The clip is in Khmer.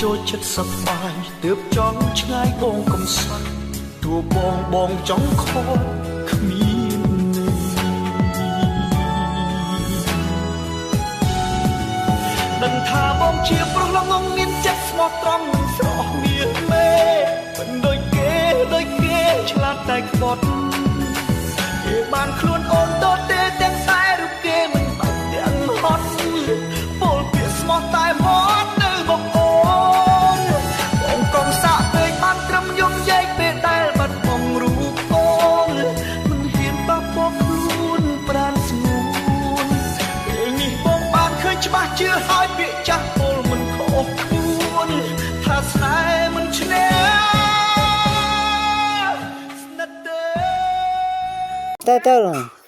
ចូលចិត្តសប្បាយទើបចង់ឆ្ងាយបងកំសត់ទោះបងបងចង់ខកគ្មានន័យដឹងថាបងជាប្រុសល្ងងមានចិត្តស្មោះត្រង់មិនស្រស់មានមេមិនដូចគេដូចគេឆ្លាតតែក្បត់គេបានខ្លួនអូនតទេទាំងតែរូបគេមិនបាច់ទាំងហត់ពលពាក្យស្មោះតែមាត់នៅបងអូនបងកុំសាក់ពេកបានត្រឹមយំយែកពេលដែលបាត់បង់រូបអូនមិនហ៊ានប៉ះពាល់ខ្លួនប្រានស្ងួនពេលនេះបងបានឃើញច្បាស់ជឿហើយពាក្យចាស់ពលមិនខុសខ្លួនថាស្នេហ៍មិនឈ្នះស្និទ្ធទេ ទៅទៅ។